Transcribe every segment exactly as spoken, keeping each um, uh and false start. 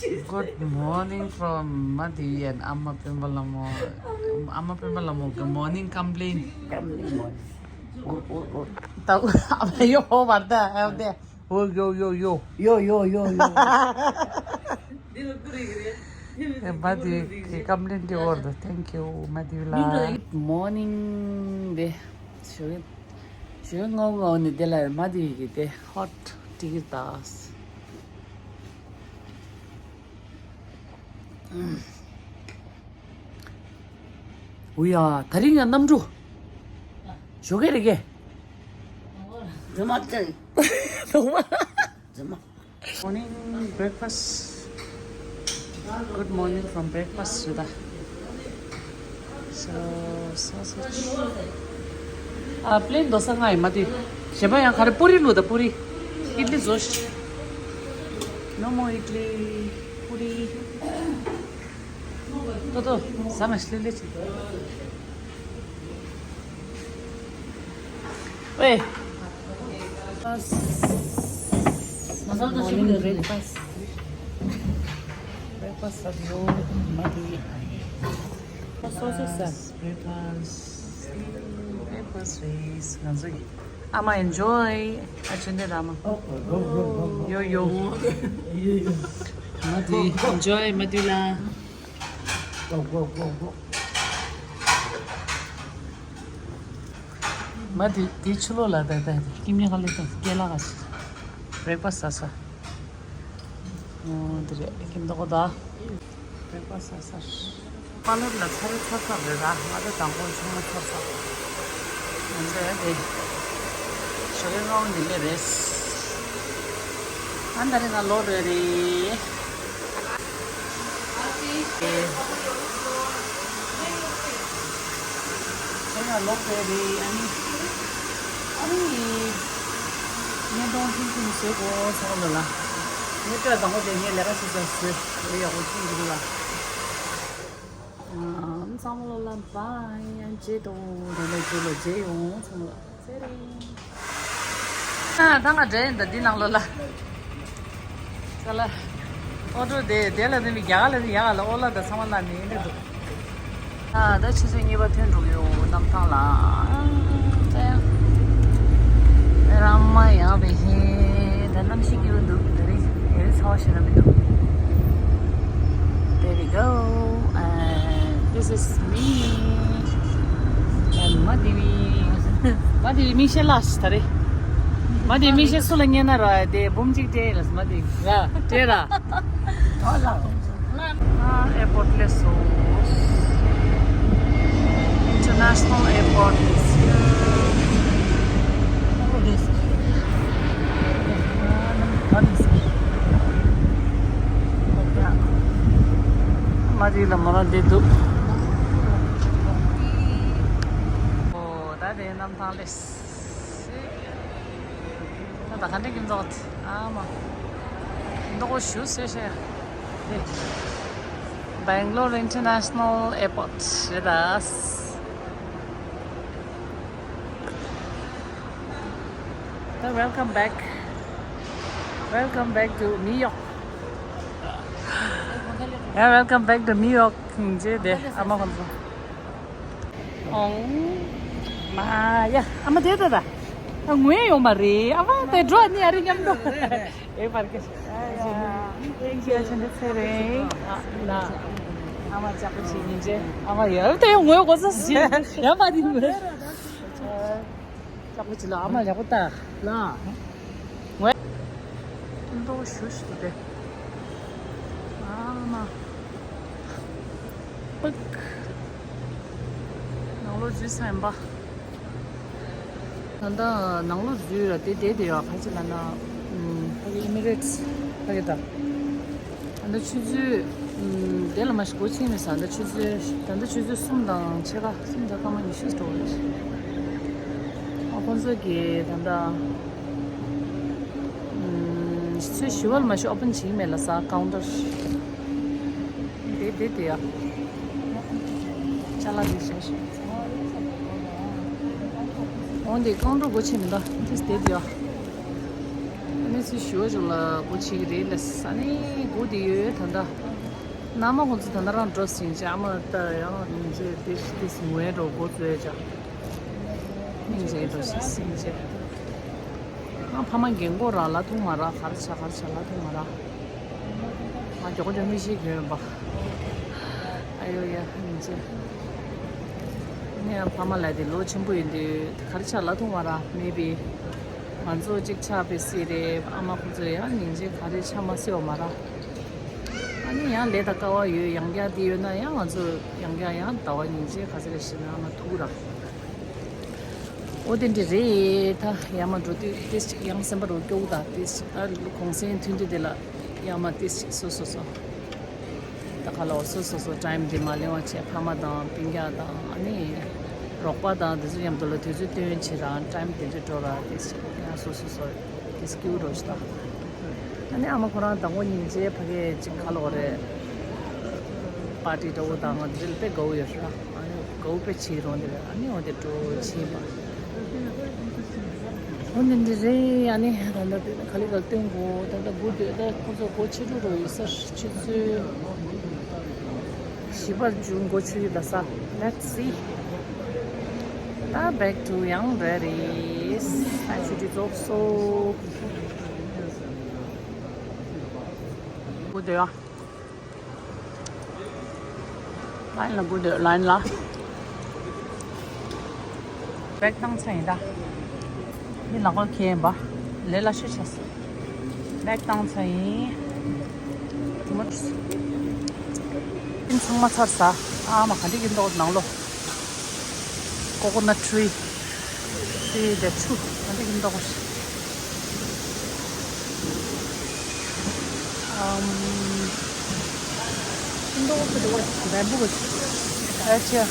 Good morning from Madhu and Amma Pemba Lamo. Amma Pemba Lamo, good morning, complain. Complain morning. Oh, oh, oh. Tau, apa yo, ho, Martha, have there. Oh, yo, yo, yo. Yo, yo, yo, yo. Madhu, complain di order. Thank you, Madhu la. Good morning, de. Sure. Sure, ngau ngau ni de la, Madhu ki de hot ticket das. འུ་ཡ། ད་རིང་ང་གནམ་གྲུ་ཞོགས་ཀས་རེད་ཀྱེ། རྫུན་མ་བཙན། རྫུན་མ། རྫུན་མ། Morning breakfast. Good morning from breakfast རེད་ད། So, sausage. ཨ། པླེན་དོ་ས་ང་ཡི་མ་དེ། གཞན་པ་ཡང་ག་རེ། པུ་རི་བླུགས་དང་པུ་རི། ཨིད་ལི་བཟོ་ཤིག No more ཨིད་ལི། པུ་རི། ཏོ་ཏོ། ཟ་མ་ཤི་ལེ་ལེ་ཅིག་ཝེ། Morning breakfast. Breakfast ཟ་ཡོད། མ་དེ། Sausage ཟ། Breakfast. Breakfast རེད། ང་ཚོ་ཡི། ཨ་མ་enjoy. ཨ་ཆེན་དེ་ར་མ། ཡོ་ཡོ། མ་དེ་enjoy མ་དེ་ལ། མ་དེ་དེ་ཕྱི་ལོགས་ལ་ད་ད་ཀིམ་ཉི་ཧ་ལེ་ཏང་སྐེ་ལ་ག་ཤི། Breakfast ཟ་ས། འོ་འདི་རེད། ཁྱིམ་ཐོག་གོ་ད། Breakfast ཟ་ས། པ་ལར་ལ་ཚར་ཚར་ཚར་རེད་ར། ང་ཚོ་དང་པོ་ཆུང་མ་ཚར་ཚར། ང་ཚོ་ཡ་དེ། ཞོགས་ཀའི་སྔ་པོ་འདི་ལས་རེད། ཨ་ད་རེས་ང་ལོག་འགྲོ་རེད། ཨ་ཅེ། ཨེ། ཁྱེད་ལ་ལོག་པའི་རེད། ཨ་ནི། ཨ་ནི། བརྙན་ཐུང་ཐུང་ཐུང་བཟོས་གོ་ཚང་མ་ལ། ངས་སྤྲད་དང་པོ་དེ་ངས་ལས་ཀ་བྱེད་ས་བཟོས། ཨེ་ཡག་པོ་ཐུང་འདུག་ལ། ཨ། ཚང་མ་ལ་བཱའི། ཨ་མཇལ་ཏོ། རེ་ལ་རྗེས་ལ་མཇལ་ཡོང་ཚང་མ་ལ། ཨ། ད་ང་འདྲེ་ཡིན་ད་འདི་ནང་ལོགས་ལ། ས་ལ། ཨོ་ཏོ་དེ་དེ་ལ་ནི་མི་རྒྱ་གར་ལ་ནི་ཡག་ལ་ཨོ་ལ་ད་ཚང་མ་ལ་ནི་འདི་འདུག་ཨ། ད་ཆུ་ཚོད་གཉིས་པ་ཐོན་འགྲོ་གི་ཡོད་གནམ་ཐང་ལ། ཨ། ད་ཡང་། ར་མ་ཡག་པའི་ཧེ། ད་གནམ་གཤིས་སྐྱིད་པོ་འདུག་ད་རེས་དེ་རིང་ཚ་བ་ཞེ་དྲག་མི་འདུག There we go. And this is me. And མ་དེ་བི། མ་དེ་བི་མིག་ཤེལ་ལགས་ད་རེ། མ་དེ་མིག་ཤེལ་སུ་ལ་ཉན་ན་ར་དེ་འབུམ་གཅིག་སྤྲད་ལ་མ་དེ་ར་སྤྲད་ར། ཨ། airport སླེབས་སོང་། International airport is here. མ་རི་ལ་མ་ར་འདི་འདུག་ཨོ། ད་དེ་གནམ་ཐང་སླེབས། ད་ད་ག་འདྲ་གི་འདུག་ཨ་མ། འདུག་ཞུ་སེ་ཤེ། Bangalore International Airport རེད་ད། Welcome back. Welcome back to New York. Yeah, welcome back to New York. ཁྱེད་དེ་ཨ་མ་ཁོང་ཚོ། ཨོང་། མ་ཡ། ཨ་མ་དེ་ད་ད། ད་ངུས་ཡོང་མ་རེད། ཨ་མ་དེ་འགྲོ་ནི་ཨ་རི་མཉམ་དུ། ཨེ་བར་གེ། Thank you. ཆེན་པོ་ཚེ་རིང་། ཨ་ལ། ཨ་མ་ཅག་པོ་ཞིག་ཡིན་ཅེ། ཨ་མ་ཡར་དེ་ཡོང་ངོས་གོ་ས་ཞིག་ཡར་མ་དེ་ངོས། ལྕགས་པོ་ཅི་ལ་ཨ་མ་ལེགས་པོ་ལྟ་ལ། ངོས། མདོག་ཞུ་ཞུ་དེ། ཨ་མ། པག་ནང་ལོགས་འཛུལ་ས་ཡིན་པ། ད་ལྟ་ནང་ལོགས་འཛུལ་ར་དེ་བསྡད་དེ་ཡོད་ཕ་ཅི་ལ་ན། ཕ་གི་ཨི་མི་རེ་ཊི་ཕ་གི་ད། ད་ལྟ་ཆུ་ཚོད། ཨུམ། དེ་ལ་མ་ཞིག་སྒོ་ཕྱེ་མེད་ས། ད་ལྟ་ཆུ་ཚོད། ད་ལྟ་ཆུ་ཚོད་གསུམ་དང་ཕྱེད་ཀ་གསུམ་དང་སྐར་མ་ཉི་ཤུ་འགྲོ་རེད། ཨ་ཁོང་ཚོ་གིས་ད་ལྟ། ཨུམ། ཆུ་ཚོད་བཞི་པ་ལ་མ་ཞིག་ཨོ་པན་བྱེད་ཀྱི་མེད་ལ་ས་ཀའུན་ཊར། དེ་དེ་དེ་ཡ། ཅ་ལག་དེ་བཞག་ཤིག་འོང་དེ་ཀའུན་ཊར་སྒོ་ཕྱེ་མི་འདུག་དེ་དེ་དེ་ཡ། ཨ་ནི། ཚེ་ཞུ་བ་ཅིག་ལ་སྒོ་ཕྱེ་གི་རེད་ལ་ས་ནི་སྒོ་དེ་ཡོད་ད་ལྟ། མནའ་མ་ཁོང་ཚོ་ད་ལྟ་རང་འགྲོ་ཟིན་ཅག་ཨ་མ་ད་ཡང་ཉིན་རྗེས་དེ་དེ་ངོས་འགྲོ་སྒོ་རྩོད་ཅག་ཉིན་རྗེས་འགྲོ་ཟིན་ཅག་ཨ་ཕ་མ་རྒན་གོག་ར་ལ་ཐུག་མ་ར་ག་རེ་བྱ་ག་རེ་བྱ་ལ་ཐུག་མ་ར། ང་མགྱོགས་མགྱོགས་མི་ཤེས་གྱོན་པ། ཨ་ཡོ་ཡ་ཉིན་རྗེས། ངས་ཕ་མ་ལ་དེ་ལོ་ཆེན་པོ་ཡིན་དུས་ག་རེ་བྱ་ལ་ཐུག་མ་ར་མེད་པའི། ང་ཚོ་གཅིག་ཆགས་པའི་སྲིད་རེད་ཨ་མ་ཁོ་ཚོས་ཡང་ཉིན་རྗེས་ག་རེ་ཆ་མ་སེ་བ་མ་ར། ཨ་ནི་ཡང་ལས་དང་དཀའ་བ་ཡོད་ཡང་བསྐྱར་དེ་ཡོད་ན་ཡང་ང་ཚོ་ཡང་བསྐྱར་ཡང་ཟླ་བ་ཉིན་རྗེས་ག་ཚོད་རེ་ཞིག་ན་ཨ་མ་ཐུག་ར། ཨོ་དེ་འདྲ་རེད་ད་ཡང་མ་འགྲོ་དུས་ཏེ་ཅིག་ཡང་སེམས་པ་རུ་སྐྱོ་བོ་དང་ཏེ་ཅིག་ཨ་གུང་སེང་མཐུན་དུས་དེ་ལ་ཡང་མ་ཏེ་ཅིག་སོ་སོ་སོ། ད་ག་ལོ་སོ་སོ་སོ་ཊའིམ་དེ་མ་ལེན་པ་བྱས་ཕ་མ་དང་སྤུན་ཀྱག་དང་ཨ་ནི་རོགས་པ་དང་དེ་ཚོ་མཉམ་དུ་ལ་དུས་ཚོད་བཏོན་བྱེད་རང་ཊའིམ་དེ་ཚོ་འགྲོ་ར་དེ་ཡང་སོ་སོ་སོ་དེ་སྐྱིད་རོགས་ཞིག་དང་ཨ་ནི་ཨ་མ་ཁོ་རང་དང་པོ་ཉིན་རྗེས་ཕ་གི་ཅིག་ག་ལོ་རེད་པར་ཊི་འདྲ་བོ་དང་དེ་ཚོ་ལ་དཔེ་དགའ་བོ་ཡོད་ར་ཨ་ནི་དགའ་བོ་དཔེ་བྱེད་རོགས་འདི་རེད་ཨ་ནི་འོ་དེ་འགྲོ་བྱེད་པ། འོ་འདི་འདི་རེད་ཨ་ནི་ད་ལྟ་དེ་ག་ལེ་ག་ལེ་སྟོན་གོ་ད་ལྟ་སྒུག་སྡོད་ད་ཁོ་ཚོ་སྒོ་ཕྱེ་འགྲོ་རོགས་ཡོད་ས་ཆུ་ཚོད་བཞི་པར་འཇུག་སྒོ་ཕྱེ་ཡོད་ལ་ས། Let's see. ད་back to ཡང་རེད་རེད་ས་ཆུ་དེ་རྫོགས་སོ། སྒུག་སྡོད་ཨ། ལའིན་ལ་སྒུག་སྡོད་ལའིན་ལ། བེག་བཏང་ཚར་ཡིན་ད། འདི་ལག་པ་འཁྱེར་ཡིན་པ། ལས་སླ་ཤོས་བྱས། བེག་བཏང་ཚར་ཡིན། མོ། ཨིན་ཚང་མ་ཚར་ས། ཨ་མ་ག་འདྲ་གི་མདོག་ནང་ལོགས། Coconut tree. See the tree. ག་འདྲ་གི་མདོག་ཞིག་ཨམ། མདོག་ཁ་དེ་བ་བེམ་བུ་གི་ཨ་ཅེ།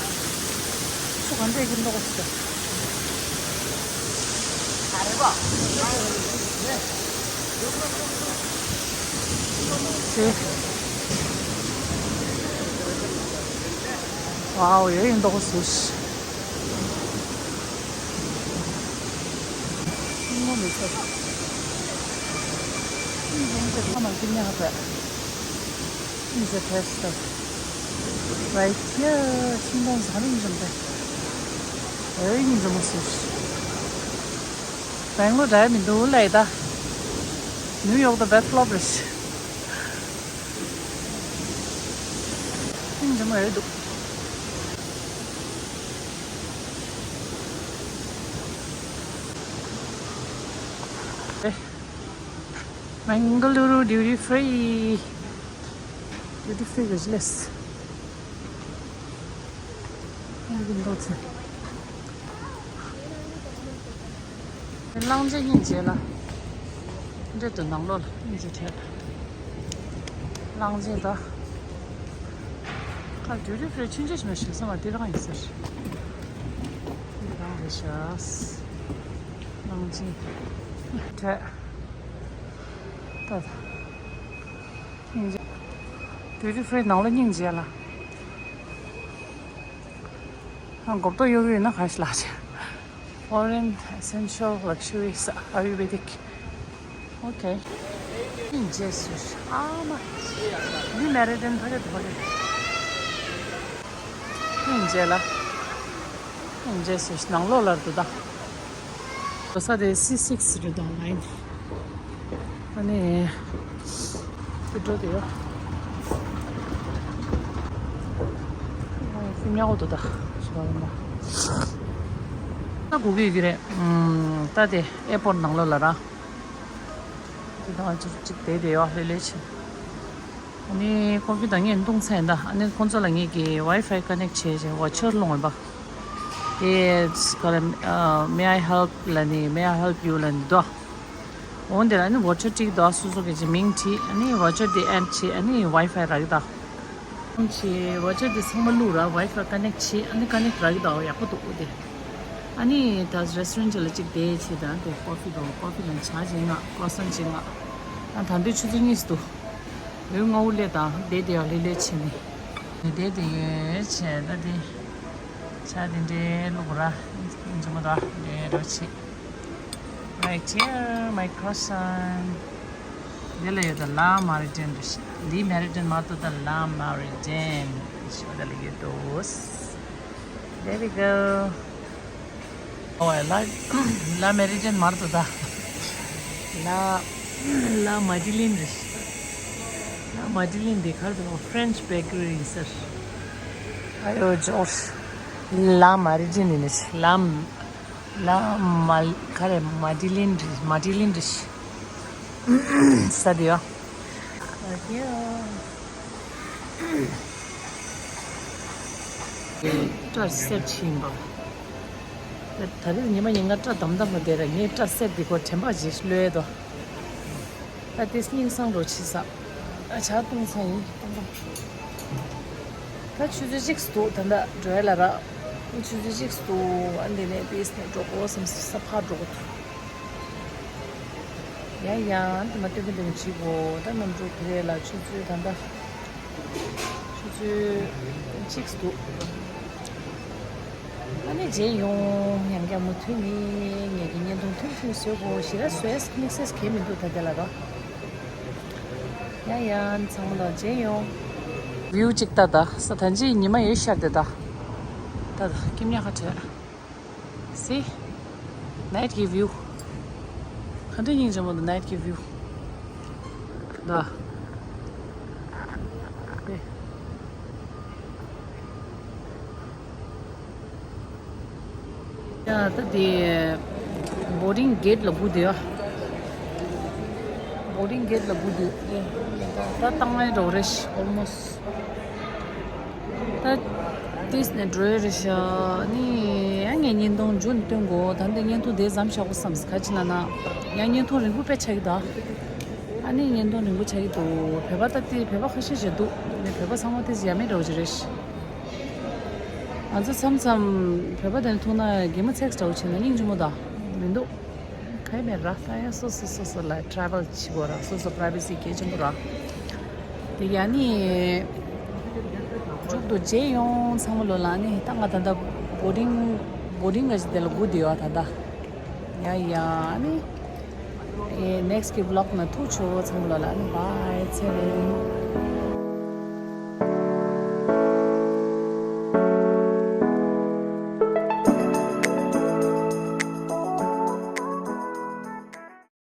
ཆུ་ག་འདྲ་གི་མདོག་ཞིག See. Wow, ཡ་ཡིན་མདོག་ཟེར། ངོ་མི་ཚོ། ཁྱིམ་ཚང་དེ་ཚང་མ་ཁྱིམ་ཉག་རེད། Is a tester. Right here, ཁྱིམ་ཚང་ཟ་རིང་རིང་རེད། ཨེ་ཡིན་འགྲོ་མོ་ཟེར། བེང་ལོར་འདྲ་མི་འདུག་ལས་ད། ནིའུ་ཡོག་དང་བེད་ཕློབ་རེད། ཁྱིམ་ཚང་མ་ཡོད་འདུག Bengaluru duty free. Duty free ག་ཅི་ལས། ཨ་ནི་འདུག་ཚེ། གླང་ཆེན་སྙིང་རྗེ་ལ། འདྲེ་དུ་ནང་ལོགས་ལ་སྙིང་རྗེ་བྲལ། གླང་ཆེན་ད། ཁ་duty free ཆུང་ཆུང་ཞིག་མ་ཞིག་སོང་བ་འདི་རང་ཡིན་ཟེར། འདི་རང་རེད་ཤག་གླང་ཆེན། བྲལ། ད་ད། སྙིང་རྗེ། Duty free ནང་ལ་སྙིང་རྗེ་ལ། ཨ་མགོ་ཏོ་གཡོག་ཡོད་ན་ག་ཞིག་ལགས་ཆེ། Foreign essential luxuries Ayurvedic. Okay. སྙིང་རྗེ་སུ་ཨ་མ། འདི་མེ་རེ་ཏན་ཕ་གི་དུ་ཕ་གི་སྙིང་རྗེ་ལ། སྙིང་རྗེ་སུ་ནང་ལོགས་ལ་འདུག་ད། འགྲོ་ས་དེ་སི་སིགས་རེད་དང་ལའིན། ཨ་ནི། དེ་འགྲོ་དེ་ཡོད། ཨ་ནི་ཉག་འོ་དོ་ད། ཞུ་བ་ཡིན་ན། ད་སྒུག་གི་ཡོད་ཀྱི་རེད། ཨམ། ད་དེ་ཨེ་པོར་ནང་ལོགས་ལ་ར། དེ་དང་ཅིག་ཅིག་བསྡད་དེ་ཡོད་ལེ་ལེ་ཆེ། ཨ་ནི་ཀོ་ཕི་དང་ངས་བཏུང་ཚར་ཡིན་ད། ཨ་ནི་ཁོང་ཚོ་ལ་ངས་ཀྱི་ཝའི་ཕའི་ཀ་ནེག་བྱས་བྱས་ཝ་ཆར་སློང་ཡིན་པ། དེ་ག་ལ་May I help ལ་ནི་May I help you ལ་ནི་དོ། འོན་ཏེ་ཨ་ནི་ཝ་ཆར་ཅིག་དོ་སོ་སོ་གི་ཅིག་མིང་བྲིས་ཨ་ནི་ཝ་ཆར་དེ་ཨེཌ་བྱས་ཨ་ནི་ཝའི་ཕའི་རག་གི་དོ། ཁོང་ཆེ་ཝ་ཆར་དེ་ཚང་མ་བླུགས་ར་ཝའི་ཕའི་ཀ་ནེག་བྱས་ཨ་ནི་ཀ་ནེག་རག་གི་དོ་ཡག་པོ་འདུག་དེ། ཨ་ནི་ད་རེ་སི་ཊོ་རན་ལ་ཅིག་བསྡད་བྱས་དང་དེ་ཀོ་ཕི་དང་ཀོ་ཕི་དང་ཇ་ཅིག་མངགས་ཀོ་སོན་ཅིག་མངགས། ཨ་ད་འདི་ཆུ་ཚོད་གཉིས་སུ་འདུག་འོད་ལྔ་པོ་སླེབས་དང་བསྡད་དེ་ཡང་ལི་ལི་བྱས་ནས། བསྡད་དེ་ཡོད་བྱས་ད་དེ། ཇ་དེ་འདྲའི་བླུགས་ར། འཇིམ་པོ་དང་འདྲའི་རོ་བྱེད། Right here, my croissant. འདི་ལ་ཡོད་ད་ལ་མ་རི་ཌེན་རེད། ལི་མེ་རི་ཌེན་མ་གཏོགས་ད་ལ་མ་རི་ཌེན་ཞེས་པ་དེ་ལ་ཡོད་དོ། There we go. ཨོ་ལ་ལ་མེ་རི་ཌེན་མ་གཏོགས་ད་ལ་ལ་མ་ཌི་ལིན་རེད། ལ་མ་ཌི་ལིན་འདི་གར་དུ་French bakery ཡིན་ཟེར། ཨ་ཡོ་ཇོར། ལ་མ་རི་ཌེན་ཡིན་ནི་ལ། ལ་མ་ག་རེ་མ་ཌི་ལིན་རི་མ་ཌི་ལིན་རི་ས་དེ་ཡོ། སྐྲ་སེར་ཕྱིན་པ། ད་རེས་ཉི་མ་ཉིན་ག་སྐྲ་དམ་དམ་པོ་དེ་ར་ངས་སྐྲ་སེར་དེ་ཁོ་དྲན་པ་ཇི་ལོས་དོ། ད་དེ་སྙིང་སང་འགྲོ་ཆི་ས། ཨ་ཆ་བཏུང་ཚང་ཡིན་བཏུང་བ། ད་ཆུ་ཚོད་གཅིག་སུ་འདུག་ད་ལྟ་འགྲོ་ཡ་ལ་ར། ཆུ་ཚོད་གཅིག་སུ་འདུག་ཨ་འདི་ནས་དེ་ནས་འགྲོ་དགོས་བསམ་ས་ཕར་འགྲོ་དགོས་ཐུག་ཡ་ཡ་འདི་མ་སྟོན་གི་འདུག་ཅིག་གོ་ད་གནམ་གྲུ་ཁེ་རེ་ལ་ཆུ་ཚོད་ད་ལྟ། ཆུ་ཚོད་གཅིག་སུ་འདུག་ཨ་ནི་རྗེས་ཡོང་ཡང་བསྐྱར་མུ་མཐུད་ནི་ངེད་ཀྱི་བརྙན་ཐུང་ཐུང་ཐུང་བཟོས་གོ་ཞེ་དྲག་བཟོས་དམིགས་བསལ་གང་མི་འདུག་ད་དེ་ལ་རོ། ཡ་ཡ་ཚང་མ་ལ་རྗེས་ཡོང་། བིའུ་གཅིག་ལྟ་ད་ས་ད་ཅི་ཉི་མ་ཡོད་ཤར་དེ་ད། ད་ད་སྐྱིབ་ཉག་ཁ་བྲལ། See night གི་བིའུ། ག་འདྲ་སྙིང་རྗེ་མོ་འདུག night གི་བིའུ། ད། ཡ་ད་དེ་boarding gate ལ་སྒུག་བསྡད་ཡ། boarding gate ལ་སྒུག་བསྡད་ཡ། ད་བཏང་ཡ་འགྲོ་རེད་almost། ད་ཏིས་ནས་འགྲོ་ཡ་རེད་ཤག་ནི་ཡ་ངས་བརྙན་ཐུང་མཇུག་ནས་སྟོན་དགོས། ད་འདི་བརྙན་ཐུང་དེ་ཙམ་བཞག་དགོས་བསམ་ག་ཅི་ན་ན། ཡ་བརྙན་ཐུང་རིང་པོ་དཔེ་ཆགས་ཀྱི་ད། ཨ་ནི་བརྙན་ཐུང་རིང་པོ་ཆགས་ཀྱི་འདུག་བོད་པ་ད་ཏི་བོད་པ་ཁ་ཤས་ཤིག་འདུག་ནི་བོད་པ་ཚང་མ་ཏིས་ཡ་མེད་འགྲོ་གི་རེད། ང་ཚོ་མཚམས་མཚམས་བོད་པ་དེ་ཐུག་ན་གད་མོ་ཚེགས་འདྲ་བོ་བྱས་ན་སྙིང་རྗེ་མོ་ད་མི་འདུག་ག་ཡི་མེད་ར། ད་ཡང་སོ་སོ་སོ་སོ་ལ་travel བྱེད་དགོས་ར། སོ་སོ་privacy གལ་ཆེན་པོ་ར། དེ་ཡ་ནི་མཇུག་ཏུ་མཇལ་ཡོང་ཚང་མ་ལོ་ལ་ནི་ད་ང་ད་ལྟ་boarding boarding ག་ཞིག་དེ་ལ་སྒུག་བསྡད་ཡོད་ད་ད། ཡ་ཡ་ནི་next གི་vlog ན་ཐུག་ཆོག་ཚང་མ་ལོ་ལ་ནི་bye ཚེ་རིང་།